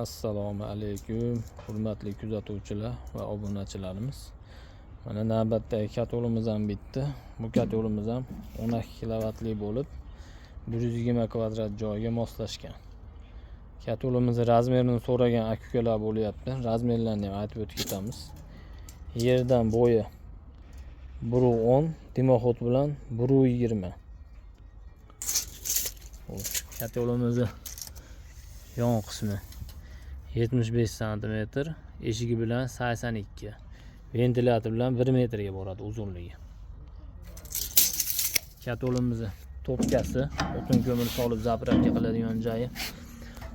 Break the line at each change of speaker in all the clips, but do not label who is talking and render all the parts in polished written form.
Assalomu alaykum hurmatli kuzatuvchilar va obunachilarimiz. Mana navbatdagi katolimiz ham bitdi. Bu katolimiz ham 12 kilovatli bo'lib, 120 kvadrat joyga moslashgan. Katolimiz razmerini so'ragan aka-ukalar bo'lyapti. Razmerlarini ham aytib o'tib ketamiz. Yerdan bo'yi 1.10, dimoxod bilan 1.20. Xo'sh, katolimizni yon qismi 75 santimetr, eshigi bilan 82. Ventilyator bilan 1 metrga boradi uzunligi. Katolimizni topkasi, o'tin ko'mir solib zapravka qiladigan joyi.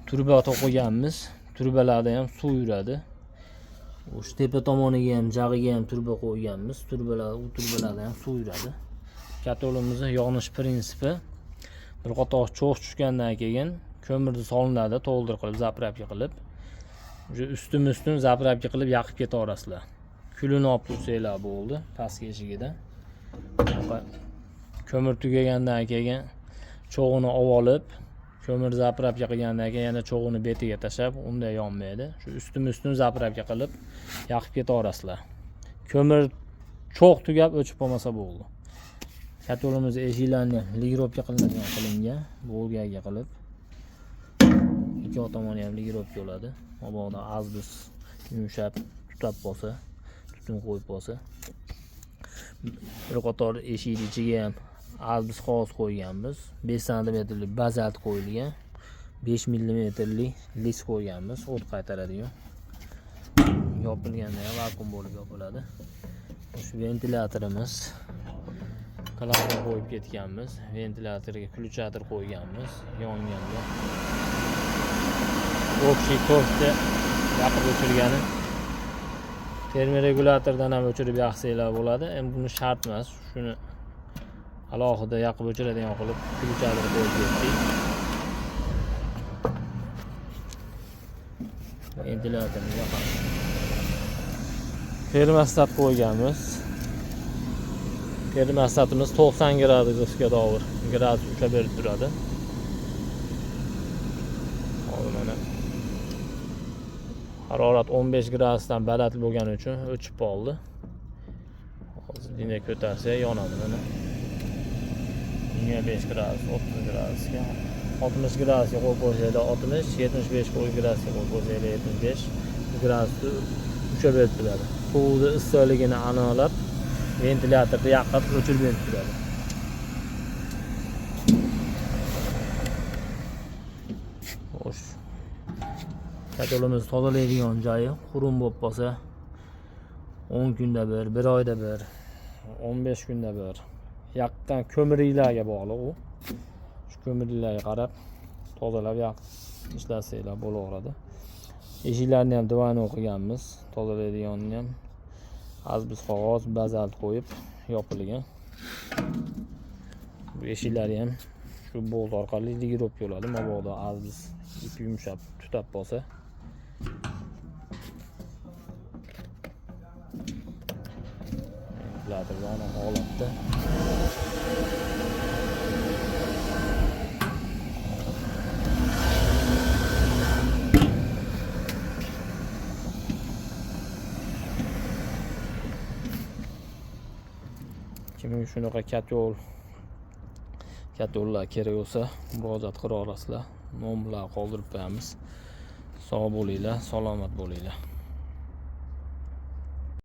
Turba to'qiganmiz. Turbalarda ham suv yuradi. O'sha tepa tomoniga ham, jag'iga ham turba qo'yganmiz. Turbalar, u turbalarda ham suv yuradi. Katolimizni yonish prinsipi bir qator cho'g' tushgandan keyin ko'mirni solinadi, to'ldir qilib, zapravka qilib. O'sha ustun-ustun zapravka qilib yoqib ketaverasizlar. Kulini olib tursanglar bo'ldi, pastki eshigidan. Ko'mir tugagandan keyin cho'g'ini olib, ko'mir zapravka qilgandan keyin yana cho'g'ini betiga tashlab, unda yonmaydi. Shu ustun-ustun zapravka qilib yoqib ketaverasizlar. Ko'mir cho'g' tugab o'chib qolmasa bo'ldi. Katolimiz eshiklarini ligirovka qilinadigan qilingan, Volgaga qilib. Ikki tomoni ham ligirovka bo'ladi. Mabodo azbis yumshab tutab qolsa, tutun qo'yib qolsa. Bir qator eshikning ichiga ham azbis qog'oz qo'yganmiz. 5 santimetrlik bazalt qo'yilgan. 5 millimetrlik lis qo'yganmiz, o't qaytaradigan. Yopilganda ham vakuum bo'lib yopiladi. Shu ventilyatorimiz klapon qo'yib ketganmiz. Ventilyatorga ключатор qo'yganmiz. Yonganda общий to'rtta yoqib o'chirgani. Termoregulyatordan ham o'chirib yoqsanglar bo'ladi. Endi buni shart emas. Shuni alohida yoqib o'chiradigan qilib ключатор qo'yib ketdik. Ventilyatorni yoqamiz. Termostat qo'yganmiz. Termostatimiz 90 gradusga dovur gradus ushlab berib turadi. Hozir mana harorat 15 gradusdan baland bo'lgani uchun o'chib qoldi. Hozir dina ko'tarsa yonadi mana. 25 gradus, 30 gradusga, 60 gradusga qo'yib qo'ysanglar 60, 75 gradusga qo'yib qo'ysanglar 75 gradusni ushlab berib turadi. Suvni issiqligini aniqlab ventilyatorni yoqib o'chirib berib turadi. Xo'sh. Katolimiz tozalaydigan joyi qurum bo'lib qolsa 10 kunda bir, 1 oyda bir, 15 kunda bir. Yoqqan ko'miringlarga bog'liq u. Shu ko'miringlarga qarab tozalab yoq ishlasanglar bo'laveradi. Eshiklarni ham divan o'qiganmiz, tozalaydiganini ham azbis qog'oz, bazalt qo'yib yopilgan. Bu eshiklari ham shu bolt orqali ligirovka bo'ladi. Mabodo azbis ip yumshab tutab qolsa. Ventilator yoniq holatda. Kimga shunaqa katollar kerak bo'lsa murojaat qila olasizlar. Nomerlar qoldirib qo'yamiz. Sog' bo'linglar, salomat bo'linglar.